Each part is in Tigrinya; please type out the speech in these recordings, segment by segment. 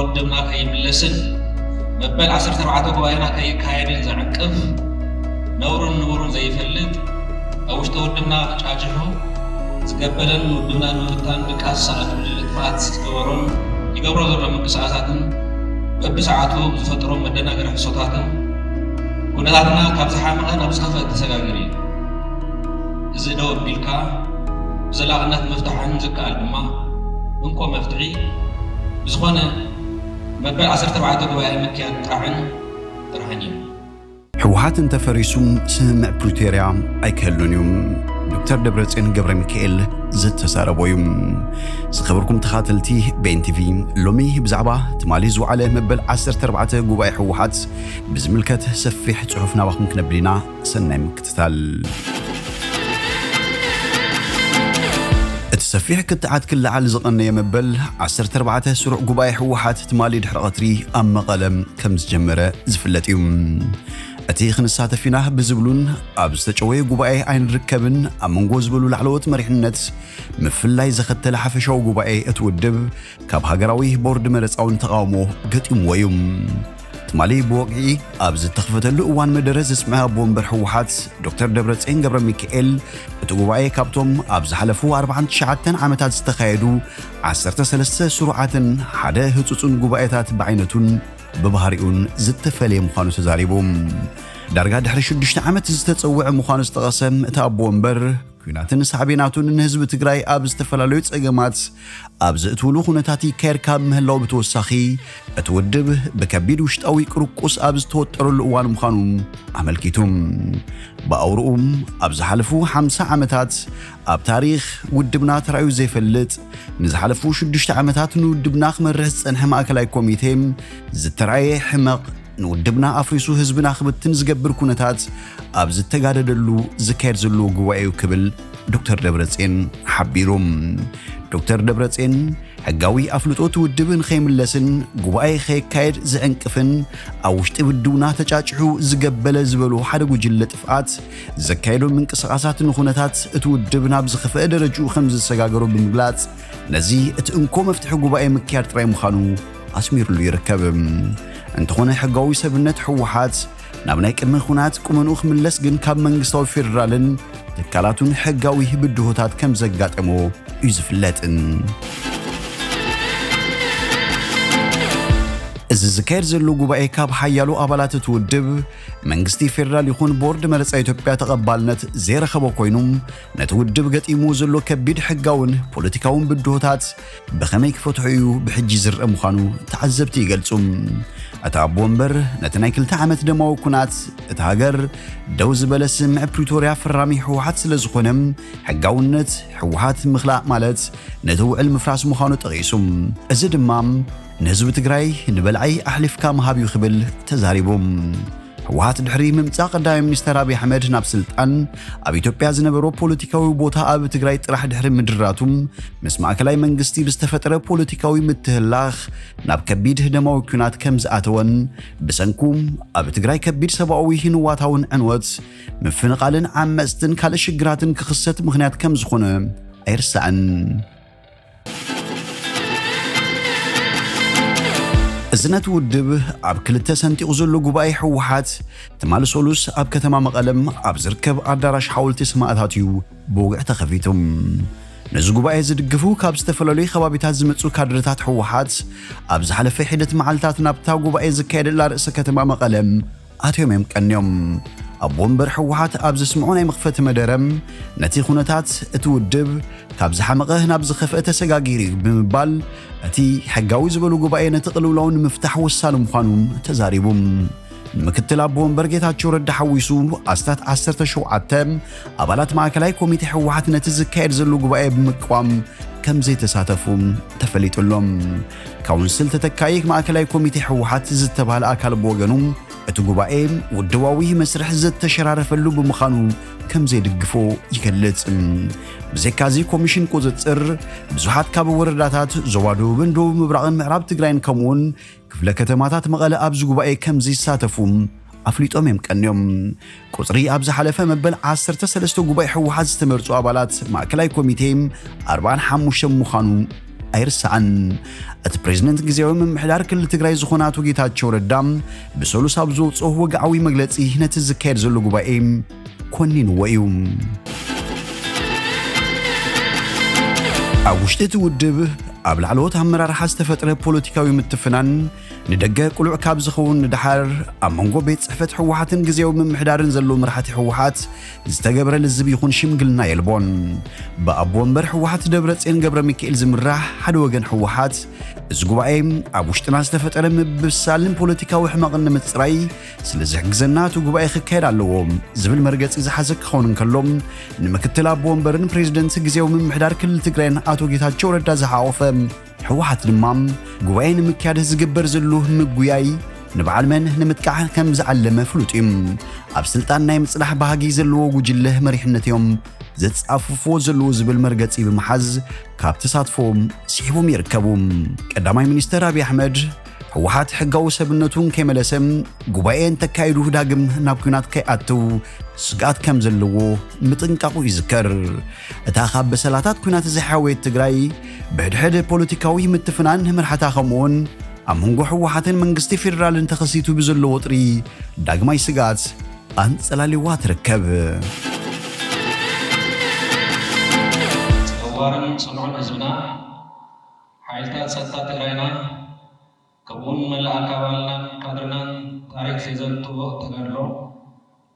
ውድብና ከይምለስን መበል ዓሰርተ ኣርባዕተ ጉባኤና ከይካየድን ዘዕንቅፍ፣ ነውሩን ንቡሩን ዘይፈልጥ፣ ኣብ ውሽጢ ውድብና ጫጭሑ ዝገበለን ውድብና ንምብታን ድቃስ ሰኣት ጉጅለ ጥፍኣት ዝገበሮን ይገብሮ ዘሎ ምንቅስቓሳትን በብሰዓቱ ዝፈጥሮ መደናገሪ ሕሶታትን ኩነታትና ካብ ዝሓመቐ ናብ ዝኸፍአ ተሰጋጊሩ እዩ። እዚ ደው ኣቢልካ ብዘላቕነት ምፍታሕን ዝከኣል ድማ እንኮ መፍትሒ ብዝኾነ መበል ዓሰርተ ኣርባዕተ ጉባኤ ምክያድ ጥራሕን ጥራሕን እዩ። ህወሓት እንተፈሪሱ ስምምዕ ፕሪቶርያ ኣይክህሉን እዩ። ዶክተር ደብረፅዮን ገብረ ሚካኤል ዝተዛረቦ እዩ። ዝኸበርኩም ተኻተልቲ ቤን ቲቪ፣ ሎሚ ብዛዕባ ትማሊ ዝወዓለ መበል ዓሰርተ ኣርባዕተ ጉባኤ ህወሓት ብዝምልከት ሰፊሕ ጽሑፍ ናባኹም ክነብል ኢና። ሰናይ ምክትታል። እቲ ሰፊሕ ክትዓት ክለዓል ዝቐነየ መበል ዓሰርተ ኣርባዕተ ስሩዕ ጉባኤ ህወሓት ትማሊ ድሕሪ ቀትሪ ኣብ መቐለ ከም ዝጀመረ ዝፍለጥ እዩ። እቲ ክንሳተፍ ኢና ብዝብሉን ኣብ ዝተጨወየ ጉባኤ ኣይንርከብን ኣብ መንጎ ዝበሉ ላዕለዎት መሪሕነት ምፍላይ ዘኸተለ ሓፈሻዊ ጉባኤ እቲ ውድብ ካብ ሃገራዊ ቦርድ መረጻ እውን ተቓውሞ ገጢምዎ እዩ። ትማሊ ብወግዒ ኣብ ዝተኽፈተሉ እዋን መደረ ዘስምዐ ኣቦ ወንበር ህወሓት ዶክተር ደብረጽዮን ገብረ ሚካኤል፣ እቲ ጉባኤ ካብቶም ኣብ ዝሓለፉ ኣርባዓን ትሽዓተን ዓመታት ዝተኻየዱ ዓሰርተ ሰለስተ ስሩዓትን ሓደ ህጹጽን ጉባኤታት ብዓይነቱን ብባህሪኡን ዝተፈለየ ምዃኑ ተዛሪቡ። ዳርጋ ድሕሪ ሽዱሽተ ዓመት ዝተጸውዐ ምዃኑ ዝጠቐሰ እቲ ኣቦ ወንበር፣ ኲናትን ሳዕቤናቱን ንህዝቢ ትግራይ ኣብ ዝተፈላለዩ ጸገማት ኣብ ዘእትውሉ ኩነታት ይካየድ ካብ ምህላው ብተወሳኺ፣ እቲ ውድብ ብከቢድ ውሽጣዊ ቅርቁስ ኣብ ዝተወጠረሉ እዋን ምዃኑ ኣመልኪቱ። ብኣውርኡ ኣብ ዝሓለፉ ሓምሳ ዓመታት ኣብ ታሪኽ ውድብና ተራእዩ ዘይፈልጥ፣ ንዝሓለፉ ሽዱሽተ ዓመታት ንውድብና ክመርሕ ዝጸንሐ ማእከላይ ኮሚቴ ዝተራእየ ሕመቕ ንውድብና ኣፍሪሱ ህዝብና ክብትን ዝገብር ኩነታት ኣብ ዝተጋደደሉ ዝካየድ ዘሎ ጉባኤ እዩ ክብል ዶክተር ደብረጽዮን ሓቢሩ። ዶክተር ደብረጽዮን ሕጋዊ ኣፍልጦ እቲ ውድብ ንኸይምለስን ጉባኤ ከየካየድ ዝዕንቅፍን ኣብ ውሽጢ ውድብና ተጫጭሑ ዝገበለ ዝበሎ ሓደ ጉጅለ ጥፍኣት ዘካየዶ ምንቅስቓሳት ንኹነታት እቲ ውድብ ናብ ዝኸፍአ ደረጅኡ ከም ዝሰጋገሮ ብምግላጽ ነዚ እቲ እንኮ መፍትሒ ጉባኤ ምክያድ ጥራይ ምዃኑ ኣስሚሩሉ ይርከብ። እንተኾነ ሕጋዊ ሰብነት ህወሓት ናብ ናይ ቅድመ ኹናት ቁመንኡ ክምለስ ግን ካብ መንግስታዊ ፌደራልን ትካላቱን ሕጋዊ ብድሆታት ከም ዘጋጠሞ እዩ ዝፍለጥ። እዚ ዝካየድ ዘሎ ጉባኤ ካብ ሓያሎ ኣባላት እቲ ውድብ መንግስቲ ፌደራል ይኹን ቦርድ መረፃ ኢትዮጵያ ተቐባልነት ዘይረኸቦ ኮይኑ ነቲ ውድብ ገጢሙ ዘሎ ከቢድ ሕጋውን ፖለቲካውን ብድሆታት ብኸመይ ክፈትሖ እዩ ብሕጂ ዝረአ ምዃኑ ተዓዘብቲ ይገልጹ። እቲ ኣቦ ወንበር ነቲ ናይ ክልተ ዓመት ደማዊ ኩናት እቲ ሃገር ደው ዝበለ ስምምዕ ፕሪቶርያ ፈራሚ ህወሓት ስለ ዝኾነ ሕጋውነት ህወሓት ምኽላእ ማለት ነቲ ውዕል ምፍራስ ምዃኑ ጠቒሱ። እዚ ድማ ንህዝቢ ትግራይ ንበልዓይ ኣሕሊፍካ ምሃብ እዩ ክብል ተዛሪቡ። ህወሓት ድሕሪ ምምጻእ ቀዳማይ ሚኒስተር ኣብይ ኣሕመድ ናብ ስልጣን ኣብ ኢትዮጵያ ዝነበሮ ፖለቲካዊ ቦታ ኣብ ትግራይ ጥራሕ ድሕሪ ምድራቱ ምስ ማእከላይ መንግስቲ ብዝተፈጠረ ፖለቲካዊ ምትህላኽ ናብ ከቢድ ደማዊ ኲናት ከም ዝኣተወን ብሰንኩ ኣብ ትግራይ ከቢድ ሰብኣዊ ንዋታውን ዕንወት ምፍንቓልን ዓመፅትን ካልእ ሽግራትን ክኽሰት ምኽንያት ከም ዝኾነ ኣይርሳዕን። እዚ ነቲ ውድብ ኣብ ክልተ ሰንጢቑ ዘሎ ጉባኤ ህወሓት ትማሊ ሰሉስ ኣብ ከተማ መቐለም ኣብ ዝርከብ ኣዳራሽ ሓወልቲ ሰማእታት እዩ ብውግዕ ተኸፊቱ። ነዚ ጉባኤ ዝድግፉ ካብ ዝተፈላለዩ ከባቢታት ዝመፁ ካድረታት ህወሓት ኣብ ዝሓለፈ ሒደት መዓልታት ናብታ ጉባኤ ዝካየደላ ርእሰ ከተማ መቐለም ኣትዮም እዮም ቀንዮም። ኣቦ ወንበር ህወሓት ኣብ ዘስምዖ ናይ መኽፈቲ መደረ ነቲ ኩነታት እቲ ውድብ ካብ ዝሓመቐ ናብ ዝኸፍአ ተሰጋጊሩ እዩ ብምባል እቲ ሕጋዊ ዝበሉ ጉባኤ ነቲ ቅልውላው ንምፍታሕ ወሳኒ ምዃኑ ተዛሪቡ። ንምክትል ኣቦ ወንበር ጌታቸው ረዳ ሓዊሱ ኣስታት ዓሰርተ ሸውዓተ ኣባላት ማእከላይ ኮሚቴ ህወሓት ነቲ ዝካየድ ዘሎ ጉባኤ ብምቅዋም ከም ዘይተሳተፉ ተፈሊጡ ኣሎ። ካውንስል ተተካኢ ማእከላይ ኮሚቴ ህወሓት ዝተባህለ ኣካል ብወገኑ እቲ ጉባኤ ውድባዊ መስርሕ ዝተሸራረፈሉ ብምዃኑ ከም ዘይድግፎ ይገልጽ። ብዘይካዚ ኮሚሽን ቁጽጽር ብዙሓት ካብ ወረዳታት ዞባ ደቡብን ደቡብ ምብራቕን ምዕራብ ትግራይን ከምኡውን ክፍለ ከተማታት መቐለ ኣብዚ ጉባኤ ከም ዘይሳተፉ ኣፍሊጦም እዮም ቀንዮም። ቁጽሪ ኣብ ዝሓለፈ መበል ዓሰርተ ሰለስተ ጉባኤ ህወሓት ዝተመርጹ ኣባላት ማእከላይ ኮሚቴ ኣርባዓን ሓሙሽተን ምዃኑ ኣይርሳዕን። እቲ ፕሬዝደንት ግዜያዊ ምምሕዳር ክልል ትግራይ ዝኾነ ኣቶ ጌታቸው ረዳ ብሰሉስ ኣብ ዘውፅኦ ወግዓዊ መግለፂ ነቲ ዝካየድ ዘሎ ጉባኤ ኮኒንዎ እዩ። ኣብ ውሽጢ እቲ ውድብ ኣብ ላዕለዎት ኣመራርሓ ዝተፈጥረ ፖለቲካዊ ምትፍናን ንደገ ቅሉዕ ካብ ዝኸውን ንድሓር ኣብ መንጎ ቤት ጽሕፈት ህወሓትን ግዜያዊ ምምሕዳርን ዘሎ መራሕቲ ህወሓት ዝተገብረ ልዝብ ይኹን ሽምግልና የልቦን። ብኣቦ ወንበር ህወሓት ደብረጽዮን ገብረ ሚካኤል ዝምራሕ ሓደ ወገን ህወሓት፣ እዚ ጉባኤ ኣብ ውሽጥና ዝተፈጠረ ምብሳልን ፖለቲካዊ ሕመቕን ንምጽራይ ስለ ዝሕግዘና እቲ ጉባኤ ክካየድ ኣለዎ ዝብል መርገጺ ዝሓዘ ክኸውን እንከሎ፣ ንምክትል ኣቦ ወንበርን ፕሬዝደንት ግዜያዊ ምምሕዳር ክልል ትግራይን ኣቶ ጌታቸው ረዳ ዝሓቖፈ ህወሓት ድማ ጉባኤ ንምክያድ ዝግበር ዘሎ ምጉያይ ንበዓል መን ንምጥቃዕ ከም ዝዓለመ ፍሉጥ እዩ። ኣብ ስልጣን ናይ ምጽናሕ ባህጊ ዘለዎ ጉጅለ መሪሕነት እዮም ዘጻፍፍዎ ዘለዉ ዝብል መርገጺ ብምሓዝ ካብ ተሳትፎ ስሒቦም ይርከቡ። ቀዳማይ ሚኒስተር ኣብይ ኣሕመድ ህወሓት ሕጋዊ ሰብነቱ ከይመለሰ ጉባኤ እንተካይዱ ዳግም ናብ ኲናት ከይኣትው ስግኣት ከም ዘለዎ ምጥንቃቑ ይዝከር። እታ ካብ በሰላታት ኲናት ዝሓወየት ትግራይ ብሕድሕድ ፖለቲካዊ ምትፍናን መርሓታ ከምኡውን ኣብ መንጎ ህወሓትን መንግስቲ ፌደራልን ተኸሲቱ ብዘሎ ወጥሪ ዳግማይ ስግኣት ኣንጸላሊዋ ትርከብ። ጸዋርን ጽኑዕን ህዝብና፣ ሓይልታት ጸጥታ ትግራይና፣ ከምኡውን መላእ ኣካባልናን ካድርናን ታሪክ ዘይዘንትዎ ተጋድሎ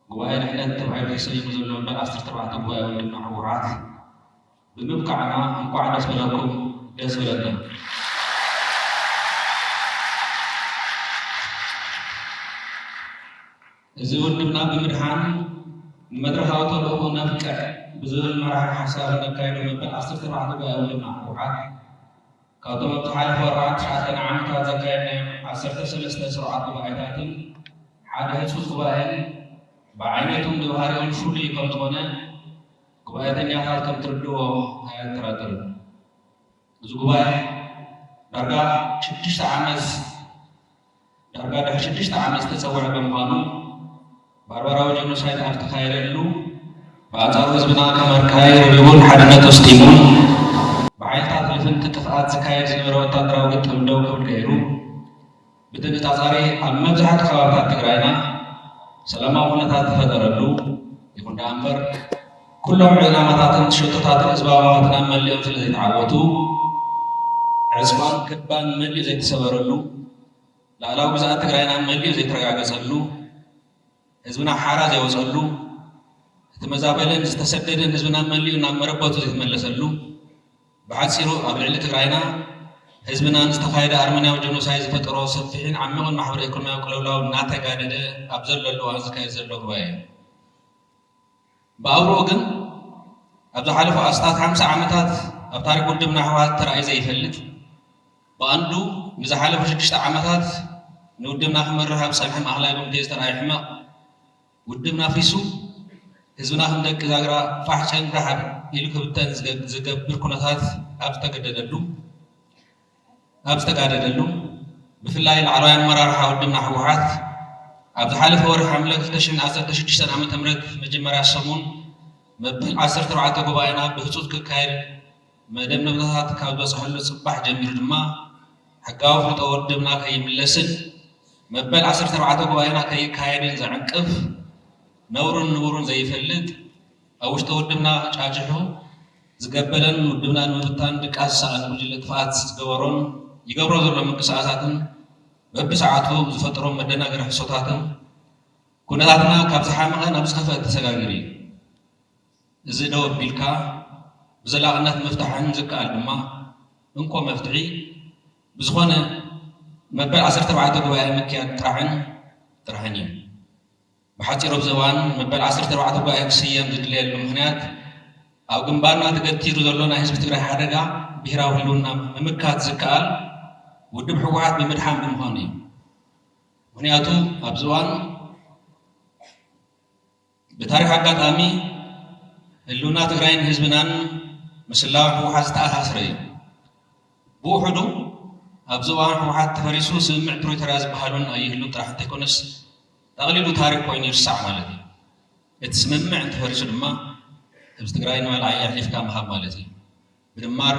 ጉባኤ ድሕነት ተባሂሉ ተሰይሙ ዘሎ መበል ዓሰርተ ኣርባዕተ ጉባኤ ውድብና ህወሓት ብምብቃዕና እንኳዕ ደስ በለኩም ደስ በለና። እዚ ውድብና ብምድሓን ንመድረኻዊ ተልእኾ ነብቅዕ ብዝብል መራሒ ሓሳብ ነካይዶ መበል ዓሰርተ ኣርባዕተ ጉባኤ ውድብና ህወሓት ካብቶም ኣብ ዝሓለፉ ኣርባዓን ትሽዓተን ዓመታት ዘካየድናዮም ዓሰርተ ሰለስተ ስሩዓት ጉባኤታትን ሓደ ህጹጽ ጉባኤን ብዓይነቱን ብባህሪኡን ፍሉይ ከም ዝኾነ ጉባኤተኛታት ከም ትርድእዎ ኣየጠራጥርን። እዚ ጉባኤ ዳርጋ ሽዱሽተ ዓመት ዳርጋ ድሕሪ ሽዱሽተ ዓመት ዝተጸውዐ ብምዃኑ ባርባራዊ ጀኖሳይድ ኣብ ዝተኻየደሉ ብኣንጻሩ ህዝብና ከም ኣርካይ ረቢቡን ሓድነት ኣስጢሙን ብሓይልታት ልፍንቲ ጥፍኣት ዝካየድ ዝነበረ ወታደራዊ ግጥም ደው ክብል ገይሩ ብተነጻጻሪ ኣብ መብዛሕትኡ ከባብታት ትግራይና ሰላማዊ ኩነታት ዝፈጠረሉ ይኹን ደኣ እምበር ኩሎም ዕላማታትን ሸቶታትን ህዝባዊ መኸተና መሊኦም ስለ ዘይተዓወቱ ዕፅዋን ክባን መሊኡ ዘይተሰበረሉ ላዕላዊ ግዝኣት ትግራይና መሊኡ ዘይተረጋገፀሉ ህዝብና ሓራ ዘይወፀሉ እቲ መዛበልን ዝተሰደደን ህዝብና መሊኡ ናብ መረበቱ ዘይተመለሰሉ ብሓፂሩ ኣብ ልዕሊ ትግራይና ህዝብና ንዝተኻየደ ኣርመንያዊ ጀኖሳይድ ዝፈጠሮ ሰፊሕን ዓሚቑን ማሕበረ ኢኮኖሚያዊ ቅልውላው እናተጋደደ ኣብ ዘለሉ እዋን ዝካየድ ዘሎ ጉባኤ እዩ። ብኣውርኡ ግን ኣብ ዝሓለፉ ኣስታት ሓምሳ ዓመታት ኣብ ታሪክ ውድብና ህወሓት ተራእዩ ዘይፈልጥ ብቐንዱ ንዝሓለፉ ሽዱሽተ ዓመታት ንውድብና ክመርሕ ኣብ ዝፀንሐ ማእኸላይ ኮሚቴ ዝተራእየ ሕመቕ ውድብና ኣፍሪሱ ህዝብና ከም ደቂ ዛግራ ፋሕ ጨንግራሕ ኢሉ ክብተን ዝገብር ኩነታት ኣብ ዝተገደደሉ ኣብ ዝተጋደደሉ ብፍላይ ላዕለዋይ ኣመራርሓ ውድብና ህወሓት ኣብ ዝሓለፈ ወርሒ ሓምለ ክልተ ሽሕን ዓሰርተ ሽዱሽተን ዓመተ ምህረት መጀመርያ ሰሙን መበል ዓሰርተ ኣርባዕተ ጉባኤና ብህፁፅ ክካየድ መደምደምታታት ካብ ዝበፅሐሉ ፅባሕ ጀሚሩ ድማ ሕጋዊ ፍልጦ ውድብና ከይምለስን መበል ዓሰርተ ኣርባዕተ ጉባኤና ከይካየድን ዘዕንቅፍ ነውርን ንቡርን ዘይፈልጥ ኣብ ውሽጢ ውድብና ጫጭሑ ዝገበለን ውድብና ንምብታን ድቃስ ዝሰኣን ጉጅለ ጥፍኣት ዝገበሮን ይገብሮ ዘሎ ምንቅስቓሳትን በብሰዓቱ ዝፈጥሮም መደናገሪ ሕሶታትን ኩነታትና ካብ ዝሓመቐ ናብ ዝኸፍአ ተሰጋጊሩ እዩ። እዚ ደው ኣቢልካ ብዘላቕነት ምፍታሕን ዝከኣል ድማ እንኮ መፍትሒ ብዝኾነ መበል ዓሰርተ ኣርባዕተ ጉባኤ ምክያድ ጥራሕን ጥራሕን እዩ። ብሓፂሩ ኣብዚ እዋን መበል ዓሰርተ ኣርባዕተ ጉባኤ ክስየም ዝድለየሉ ምኽንያት ኣብ ግንባርና ተገቲሩ ዘሎ ናይ ህዝቢ ትግራይ ሓደጋ ብሄራዊ ህልውና ምምካት ዝከኣል ውድብ ህወሓት ብምድሓን ብምዃኑ እዩ። ምኽንያቱ ኣብዚ እዋን ብታሪክ ኣጋጣሚ ህልውና ትግራይን ህዝብናን ምስ ህላወ ህወሓት ዝተኣሳሰረ እዩ። ብውሕዱ ኣብዚ እዋን ህወሓት ተፈሪሱ ስምምዕ ፕሪቶርያ ዝበሃል እውን ኣይህሉን ጥራሕ እንተይኮነስ ጠቕሊሉ ታሪክ ኮይኑ ይርሳዕ ማለት እዩ። እቲ ስምምዕ እንተፈሪሱ ድማ ህዝቢ ትግራይ ንበልዓይ ኣሕሊፍካ ምሃብ ማለት እዩ። ብድማር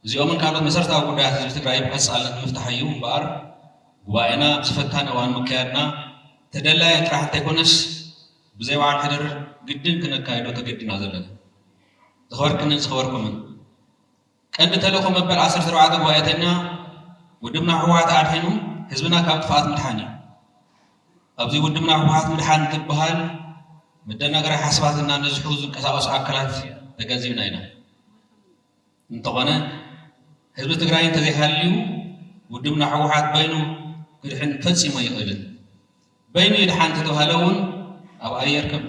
እዚኦምን ካልኦት መሰረታዊ ጉዳያት ህዝቢ ትግራይ ብቐፃልነት ንምፍታሕ እዩ እምበኣር፣ ጉባኤና ኣብ ዝፈታኒ እዋን ምክያድና ተደላየ ጥራሕ እንተይኮነስ፣ ብዘይ በዓል ሕደር ግድን ክነካይዶ ተገዲና ዘለና። ዝኸበርክንን ዝኸበርኩምን፣ ቀንዲ ተልእኾ መበል ዓሰርተ ኣርባዕተ ጉባኤተኛ፣ ውድብና ህወሓት ኣድሒኑ ህዝብና ካብ ጥፍኣት ምድሓን እዩ። ኣብዚ ውድብና ህወሓት ምድሓን እንትበሃል፣ መደናገሪ ሓሳባት እናነዝሑ ዝንቀሳቐሱ ኣካላት ተገንዚብና ኢና። እንተኾነ፣ ህዝቢ ትግራይ እንተዘይሃልዩ፣ ውድብና ህወሓት በይኑ ክድሕን ፈጺሙ ኣይኽእልን። በይኑ ይድሓን እንተተባሃለ እውን፣ ኣብ ኣየር ከም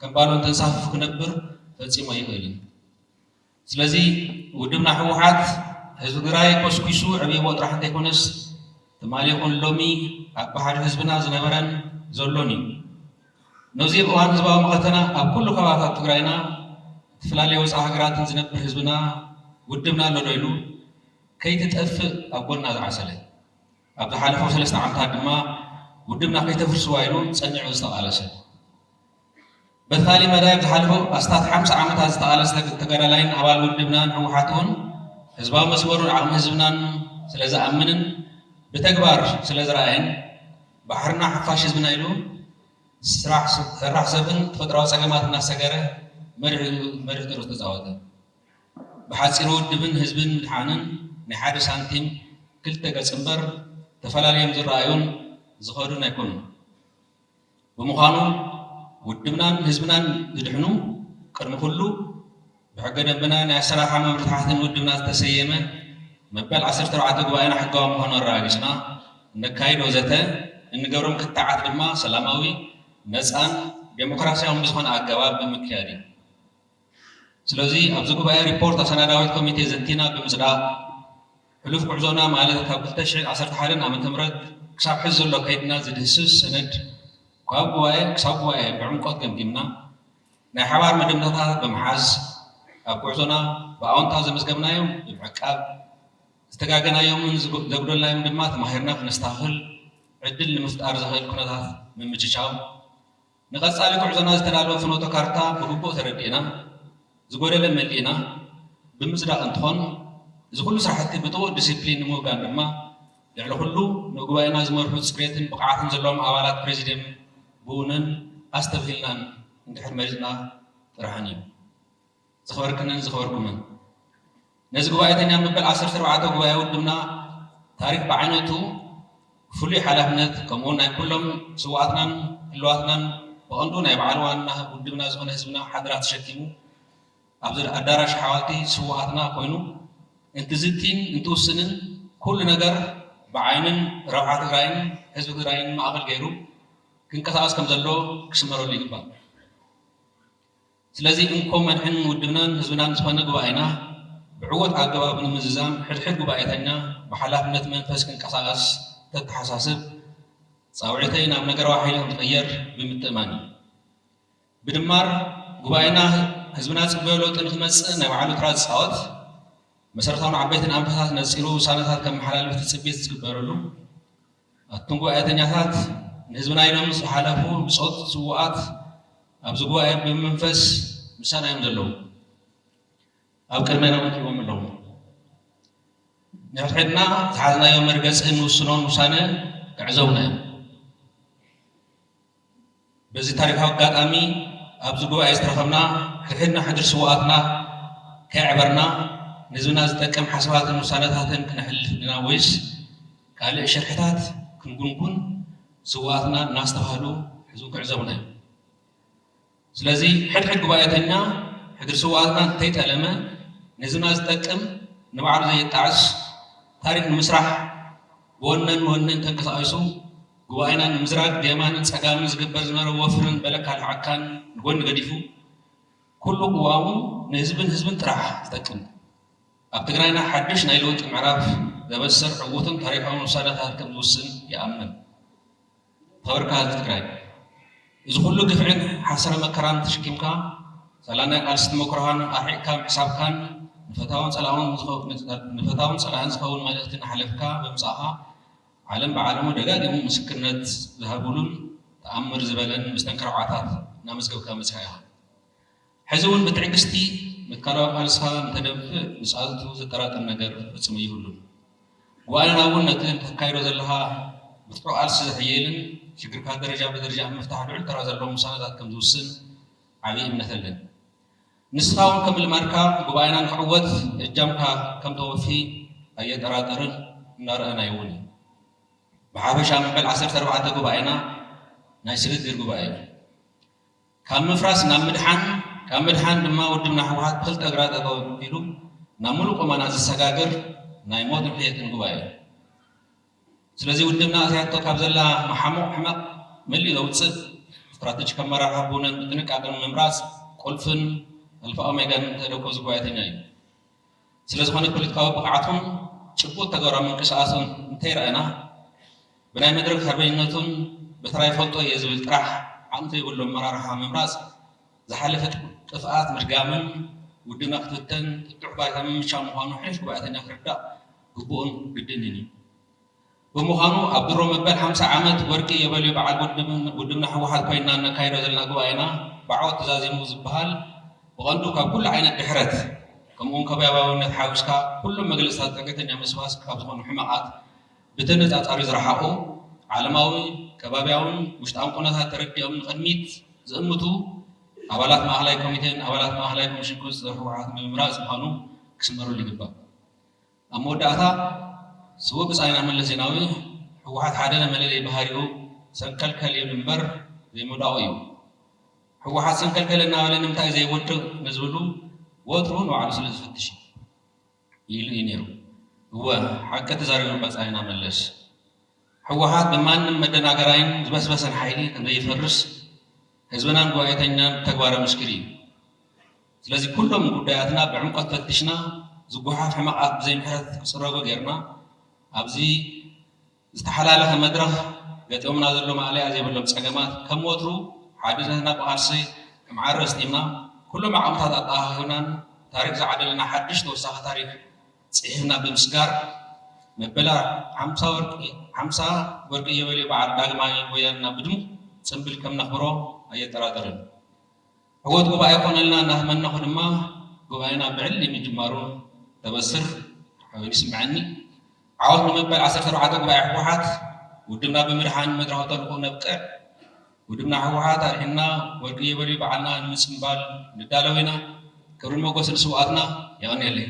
ከም ባሎን ተንሳፊፉ ክነብር ፈጺሙ ኣይኽእልን። ስለዚ፣ ውድብና ህወሓት ህዝቢ ትግራይ ኮስኪሱ ዕብይዎ ጥራሕ እንተይኮነስ፣ ትማሊ ይኹን ሎሚ ኣብ ብሓደ ህዝብና ዝነበረን ዘሎን እዩ። ነዚ እዋን ህዝባዊ መኸተና ኣብ ኩሉ ከባብታት ትግራይና፣ እትፈላለየ ወፃኢ ሃገራትን ዝነብር ህዝብና፣ ውድብና ኣሎ ዶ ኢሉ ከይትጠፍእ ኣብ ጎና ዝዓሰለ፣ ኣብ ዝሓለፈው ሰለስተ ዓመታት ድማ ውድብና ከይተፍርስዋ ኢሉ ጸኒዑ ዝተቓለሰ። በቲ ካሊእ መዳይ፣ ኣብ ዝሓለፈው ኣስታት ሓምሳ ዓመታት ዝተቓለሰ ተጋዳላይን ኣባል ውድብናን ህወሓት እውን ህዝባዊ መስመሩን ዓቕሚ ህዝብናን ስለ ዝኣምንን ብተግባር ስለ ዝረኣየን፣ ባሕርና ሓፋሽ ህዝብና ኢሉ ስራሕ ሰራሕ ሰብን ተፈጥሮኣዊ ጸገማት እናሰገረ መሪሕ መሪሕ ተርኡ ተጻወተ። ብሓጺሩ ውድብን ህዝብን ምድሓንን ናይ ሓደ ሳንቲም ክልተ ገጽ እምበር፣ ተፈላልዮም ዝረኣዩን ዝኸዱን ኣይኮኑን። ብምዃኑ፣ ውድብናን ህዝብናን ዝድሕኑ፣ ቅድሚ ኩሉ፣ ብሕገ ደንብና ናይ ኣሰራርሓ መምርሕታትን ውድብና ዝተሰየመ መበል ዓሰርተ ኣርባዕተ ጉባኤና ሕጋዊ ምዃኑ ኣረጋጊጽና፣ እነካይዶ ዘተ፣ እንገብሮም ክትዓት ድማ ሰላማዊ፣ ነጻን ዴሞክራሲያውን ብዝኾነ ኣገባብ ብምክያድ እዩ። ስለዚ ኣብዚ ጉባኤ ሪፖርት ኣሰናዳዊት ኮሚቴ ዘቲና ብምጽዳቕ፣ ሕሉፍ ጉዕዞና ማለት ካብ ክልተ ሽሕን ዓሰርተ ሓደን ዓመተ ምህረት ክሳብ ሕዚ ዘሎ ከይድና ዝድህስስ ሰነድ ካብ ጉባኤ ክሳብ ጉባኤ ብዕምቆት ገምጊምና፣ ናይ ሓባር መደምደምታታት ብምሓዝ፣ ኣብ ጉዕዞና ብኣወንታ ዘመዝገብናዮም ብምዕቃብ፣ ዝተጋገናዮምን ዝጎ- ዘጉደልናዮም ድማ ተማሂርና ክነስተኻኽል ዕድል ንምፍጣር ዘኽእል ኩነታት ምምችቻው፣ ንቐጻሊ ጉዕዞና ዝተዳለወ ፍኖተ ካርታ ብግቡእ ተረዲእና፣ ዝጎደለ መሊእና ብምጽዳቕ እንትኾን፣ እዚ ኩሉ ስራሕቲ ብጥቡቕ ዲሲፕሊን ንምውጋን ድማ፣ ልዕሊ ኩሉ ንጉባኤና ዝመርሑ ጽሬትን ብቕዓትን ዘለዎም ኣባላት ፕሬዚድየም ብውነን ኣስተብሂልናን እንድሕር መሪጽና ጥራሕን እዩ። ዝኸበርክንን ዝኸበርኩምን፣ ነዚ ጉባኤተኛ መበል ዓሰርተ ኣርባዕተ ጉባኤ ውድብና ታሪኽ ብዓይነቱ ፍሉይ ሓላፍነት፣ ከምኡውን ናይ ኩሎም ስውኣትናን ህልዋትናን ብቐንዱ ናይ በዓል ዋና ውድብና ዝኾነ ህዝብና ሓደራ ተሸኪሙ ኣብዚ ኣዳራሽ ሓወልቲ ስውኣትና ኮይኑ እንትዝቲን እንትውስንን ኩሉ ነገር ብዓይንን ረብሓ ትግራይን ህዝቢ ትግራይን ማእኸል ገይሩ ክንቀሳቐስ ከም ዘሎ ክስመረሉ ይግባእ። ስለዚ እንኮ መድሕን ውድብናን ህዝብናን ዝኾነ ጉባኤና ብዕወት ኣገባብ ንምዝዛም ሕድሕድ ጉባኤተኛ ብሓላፍነት መንፈስ ክንቀሳቐስ ተተሓሳስብ ፃውዒተይ ናብ ነገራዊ ሓይሊ ከም ዝቕየር ብምትእማን እዩ። ብድማር ጉባኤና ህዝብና ዝፅበዮ ለውጢ ንክመፅእ ናይ ባዕሉ ተራ ዝፃወት መሰረታውን ዓበይትን ኣንፈታት ነፂሩ ውሳነታት ከመሓላልፍ ትፅቢት ዝግበረሉ ኣቱም ጉባኤተኛታት ንህዝብና ኢሎም ዝሓለፉ ብፆት ስውኣት ኣብዚ ጉባኤ ብመንፈስ ምሳና እዮም ዘለዉ። ኣብ ቅድሜና እውን እዮም ኣለዉ። ንሕድሕድና ዝሓዝናዮ መርገፂ እንውስኖን ውሳነ ክዕዘቡና እዮም። በዚ ታሪካዊ ኣጋጣሚ ኣብዚ ጉባኤ ዝተረኸብና ሕድሕድና ሕድሪ ስውኣትና ከየዕበርና ንህዝብና ዝጠቅም ሓሳባትን ውሳነታትን ክነሕልፍ ዲና ወይስ ካልእ ሽርሕታት ክንጉንጉን ስውኣትና እናስተባህሉ ሕዝቡ ክዕዘቡና እዮም። ስለዚ ሕድሕድ ጉባኤተኛ ሕድሪ ስውኣትና እንተይጠለመ ንህዝብና ዝጠቅም ንባዕሉ ዘየጣዕስ ታሪክ ንምስራሕ ብወነን ወነን ተንቀሳቒሱ ጉባኤና ንምዝራግ ብየማንን ጸጋምን ዝግበር ዝነበረ ወፍርን በለካ ልሓካን ንጎኒ ገዲፉ ኩሉ ቅዋሙ ንህዝብን ህዝብን ጥራሕ ዝጠቅም ኣብ ትግራይና ሓድሽ ናይ ለውጢ ምዕራፍ ዘበስር ዕዉትን ታሪካውን ውሳነታት ከም ዝውስን ይኣምን። ተበርካ ህዝቢ ትግራይ እዚ ኩሉ ግፍዕን ሓሰረ መከራን ተሸኪምካ ሳላ ናይ ቃልሲ ተመክሮኻን ኣርሒቕካ ምሕሳብካን ንፈታውን ጸላእን ዝኸ- ንፈታውን ጸላእን ዝኸውን መልእኽቲ እናሓለፍካ ብምጻእኻ ዓለም ብዓለሙ ደጋጊሙ ምስክርነት ዝሃብሉን ተኣምር ዝበለን መስተንክር ዓወታት እናመዝገብካ መጺኻ ኢኻ። ሕዚ እውን ብትዕግስቲ መትከላዊ ቃልስኻ እንተደንፍዕ ምስኣቱ ዘጠራጥር ነገር ፈጺሙ ይብሉን። ጉባኤና እውን ነቲ እንተካይዶ ዘለኻ ብርቱዕ ቃልሲ ዘሕየልን ሽግርካ ደረጃ ብደረጃ ኣብ ምፍታሕ ልዑል ተራ ዘለዎም ውሳነታት ከም ዝውስን ዓብዪ እምነት ኣለን። ንስኻ እውን ከም ልማድካ ጉባኤና ንክዕወት እጃምካ ከም ተወፊ ኣየጠራጥርን እናረኣናዮ እውን እዩ። ብሓፈሻ መበል ዓሰርተ ኣርባዕተ ጉባኤና ናይ ስግግር ጉባኤ እዩ። ካብ ምፍራስ ናብ ምድሓን፣ ካብ ምድሓን ድማ ውድብና ህወሓት ብክልተ እግራ ጠጠው ኣቢሉ ናብ ሙሉእ ቁመና ዝሰጋገር ናይ ሞትን ሕየትን ጉባኤ እዩ። ስለዚ ውድብና ኣትያቶ ካብ ዘላ መሓሙቕ ሕመቕ መሊኡ ዘውፅእ ስትራተጂክ ኣመራርሓ ብውነን ብጥንቃቐን ምምራፅ ቁልፍን ኣልፋ ኦሜጋን ተልእኮ እዚ ጉባኤተኛ እዩ። ስለዝኾነ ፖለቲካዊ ብቕዓቱን ጭቡጥ ተግባራዊ ምንቅስቓሱን እንተይረኣና ብናይ መድረክ ሓርበኝነቱን ብተራ ይፈልጦ እየ ዝብል ጥራሕ ዓቕሚ ዘይብሉ ኣመራርሓ ምምራፅ ዝሓለፈ ጥፍኣት ምድጋምን ውድብና ክትብተን ጥጡሕ ባይታ ምምቻው ምዃኑ ሕሉፍ ጉባኤተኛ ክርዳእ ግቡእን ግድንን እዩ። ብምዃኑ ኣብ ድሮ መበል ሓምሳ ዓመት ወርቂ የበልዩ በዓል ውድብን- ውድብና ህወሓት ኮይንና እነካይዶ ዘለና ጉባኤና ብዓወት ተዛዚሙ ዝበሃል ብቐንዱ ካብ ኩሉ ዓይነት ድሕረት ከምኡውን ከባብያውነት ሓዊስካ ኩሎም መግለፅታት ጸገተኛ መስዋስ ካብ ዝኾኑ ሕመቓት ብተነጻጻሪ ዝረሓቑ ዓለማዊ ከባብያውን ውሽጣውን ኩነታት ተረዲኦም ንቕድሚት ዝእምቱ ኣባላት ማእኸላይ ኮሚቴን ኣባላት ማእኸላይ ኮሚሽን ቁፅፅር ህወሓት ብምምራፅ ምዃኑ ክስመረሉ ይግባእ። ኣብ መወዳእታ ስዉእ ብጻይና መለስ ዜናዊ ህወሓት ሓደ መለለይ ባህሪኡ ሰንከልከል ይብል እምበር ዘይምውዳቑ እዩ። ህወሓት ሰንከልከል እናበለ ንምንታይ ዘይወድቕ ንዝብሉ ወትሩ ንባዕሉ ስለ ዝፍትሽ እዩ ኢሉ እዩ ነይሩ። እወ ሓቂ ተዛሪቡ ብጻይና መለስ። ህወሓት ብማንም መደናገራይን ዝበስበሰን ሓይሊ ከም ዘይፈርስ ህዝብናን ጉባኤተኛን ብተግባር ምስክር እዩ። ስለዚ ኩሎም ጉዳያትና ብዕምቆት ፈቲሽና ዝጉሓፍ ሕመቓት ብዘይ ምሕረት ክፅረጉ ጌርና ኣብዚ ዝተሓላለኸ መድረኽ ገጢሞምና ዘሎ ማእለያ ዘይብሎም ፀገማት ከም ወትሩ ሓድነትና ብቓልሲ ከም ዓረ ኣስጢምና ኩሎም ዓቕምታት ኣጠኻኺብናን ታሪክ ዝዓደለና ሓድሽ ተወሳኺ ታሪክ ፅሒፍና ብምስጋር መበል ሓምሳ ወርቂ ሓምሳ ወርቂ የበልዩ በዓል ዳግማይ ወያንና ብድሙቕ ፅምብል ከም ነኽብሮ ኣየጠራጥርን። ዕወት ጉባኤ ኮነልና እናተመነኹ ድማ ጉባኤና ብዕሊ ምጅማሩ ተበስር ሓበን ይስምዐኒ። ዓወት ንመበል ዓሰርተ ኣርባዕተ ጉባኤ ህወሓት ውድብና ብምድሓን መድረኻዊ ተልእኾ ነብቅዕ። ውድብና ህወሓት ኣድሒንና ወርቂ የበልዩ በዓልና ንምፅምባል ንዳለው ኢና። ክብርን መጎስን ንስውኣትና። የቐንየለይ።